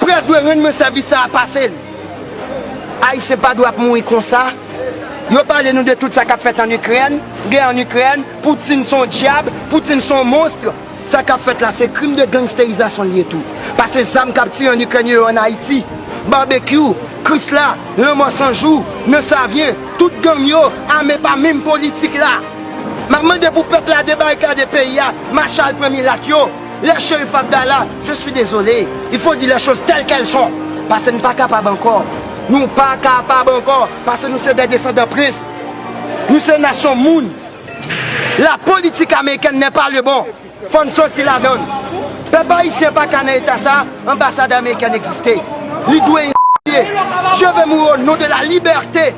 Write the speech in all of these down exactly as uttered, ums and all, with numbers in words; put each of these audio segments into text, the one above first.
Près dwe rann mwen sèvis sa a pase l. Ayisyen pa dwe ap mouri konsa. Yo pale nou de tout sa k ap fèt ann Ikrèn, gè ann Ikrèn, Poutine se yon dyab, Poutine se yon monstr. Sa k ap fèt la, se krim de gangsterizasyon l ye tou. Paske zam k ap tire ann Ikrèn yo, yo ann Ayiti. Barbecue, Krisla, Lanmò San Jou, nan Savyen, tout gang yo, ame pa menm politik la. M ap mande pou pèp la debarikade peyi a, Machal pran milat yo. Lè Cherif Abdallah, je suis désolé, il faut dire les choses telles qu'elles sont. Paske n pa kapab ankò. Nou pa kapab ankò, paske nou se de desandan prens. Nou se nasyon moun. La politique américaine n'est pas le bon. Fò n soti ladan l. Pèp ayisyen pa ka nan eta sa, anbasad amerikèn egziste. Li dwe egziste. Je vais mourir au nom de la liberté.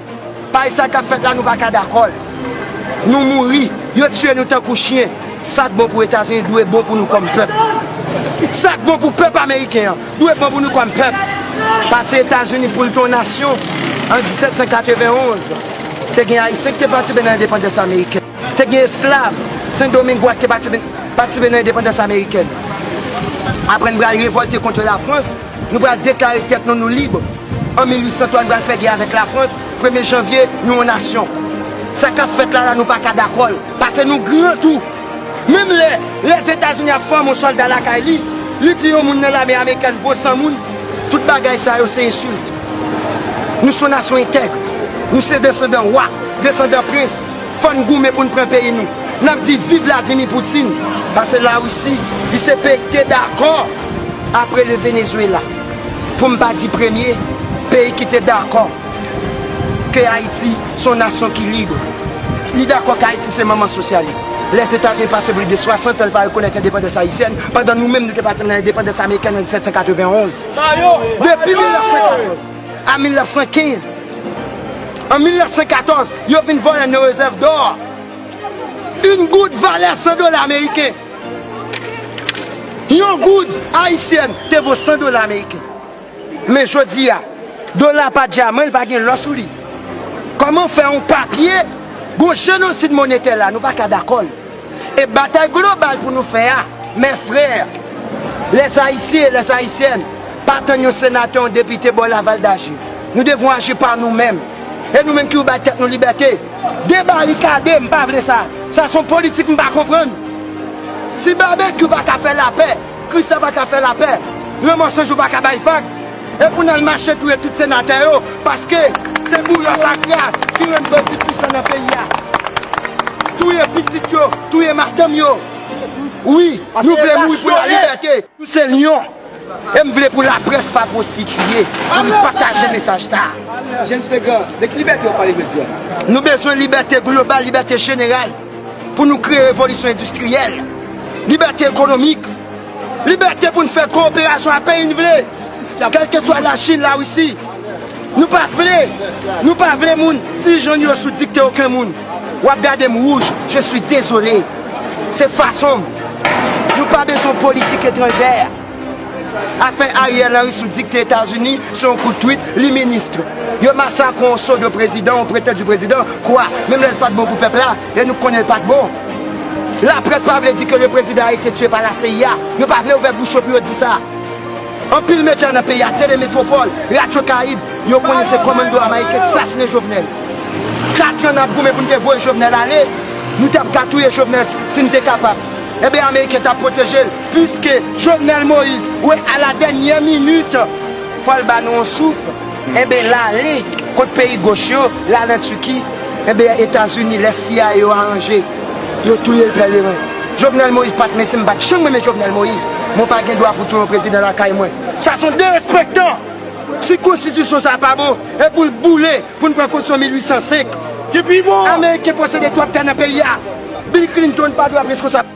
Paske sa k ap fèt la, nou pa ka dakò l. Nou mouri, yo tiye nou tankou chen. Sa k bon pou Etazini dwe bon pou nou kòm pèp. Sa k bon pou pèp ameriken an dwe bon pou nou kòm pèp. Paske Etazini, pou l te yon nasyon, an disèt san katrevenn onz, te gen Ayisyen ki te patisipe nan endepandans amerikèn. Te gen esklav Sendomengwa ki te patisipe, patisipe nan endepandans amerikèn. Apre, n pral revòlte kont Lafrans, nou pral deklare tèt nou, nou lib. An mil uit san twa, nou pral fè gè avèk Lafrans. Premye janvye, nou yon nasyon. Sa k ap fèt la, la, nou pa ka dakò l. Paske nou gran tou. Menm lè Lèzetazini ap fòme yon sòlda lakay li, li di yon moun nan lame amerikèn vo san moun, tout bagay sa yo se ensilt. Nou se yon nasyon entèg. Nou se desandan wa, desandan prens. Fò n goumen pou n pran peyi nou. N ap di viv Vladimir Poutine, paske Larisi, li se peyi ki te dakò apre le Venezuela, pou m pa di premye peyi ki te dakò ke Ayiti se yon nasyon ki lib. Li dakò ke Ayiti se manman sosyalis. Lèzetazini pase plis de swasant an, l pa rekonèt endepandans ayisyèn, pandan nou menm nou te pati nan endepandans amerikèn an disèt san katrevenn onz. Depi mil nèf san katòz a mil nèf san kenz. An mil nèf san katòz, yo vin vòlè nos réserves d'or. Yon goud valè san dola ameriken. Yon goud ayisyèn te vo san dola ameriken. Men jodi a, dola pa dyaman, li pa gen lò sou li. Kòman fè yon papye, gon jenosid monetè la, nou pa ka dakò l. E batay global pou nou fè a, mes frères, les Haïtiens, les Haïtiennes, pa tann yon senatè, yon depite ba w la valdaje. Nous devons agir par nous-mêmes. E nou menm ki pou bay tèt nou libète, debarikade, m pa vle sa. Sa se yon politik m pa konprann. Si Babekyou pa ka fè lapè, Krisla pa ka fè lapè, Lanmò San Jou pa ka bay vag, e pou n al mache touye tout senatè yo, paske se bouyò sakre a ki rann bandi pwisan nan peyi a. Touye pitit yo, touye madanm yo. Wi, nou vle mouri pou lalibète. Nou se lyon. E m vle pou laprès pa pwostitiye, pou n pataje mesaj sa a. James Legrand, de ki libète w ap pale jodi a? Nou bezwen libète global, libète jeneral, pou nou kreye revolisyon endistriyèl, libète ekonomik, libète pou n fè kowoperasyon ak peyi n vle, kèlkeswa Lachin, Larisi. Nou pa vle, nou pa vle moun, dirijan n yo sou dikte okenn moun. W ap gade m wouj, je suis désolé. Se fason m. Nou pa bezwen politik etranjè. Afè Ariel Henry sou dikte Etazini, se yon kout twit, li minis. Yo masakre yon pseudo prezidan, yon pretandu prezidan, kwa? Menm lè l pa t bon pou pèp la, e nou konnen l pa t bon. Laprès pa vle di ke le président a été tué par la C I A. Yo pa vle ouvè bouch yo pou yo di sa. Anpil medya nan peyi a, Tele Metropole, Radyo Karib, yo konnen se kòmando ameriken ki sasinen Jovenel. Katran n ap goumen pou n te voye Jovenel ale, nou t ap ka touye Jovenel si n te kapab. Enben, ameriken t ap pwoteje l, piske Jovenel Moïse, wè, à la dernière minute, fò l ba nou yon souf. Enben, l ale kot peyi goch yo, l al an Tiki. Enben, Etazini, lè C I A yo aranje, yo touye l pèleren. Jovenel Moïse pa t, mesye, m pa t janm renmen Jovenel Moïse, men w pa gen dwa pou touye yon prezidan lakay mwen. Sa se yon derespektan. Si konstitisyon sa pa bon, e pou l boule, pou n pran konstitisyon mil uit san senk. Ki pi bon. Ameriken posede twòp tè nan peyi a. Bill Clinton pa dwe ap reskonsab.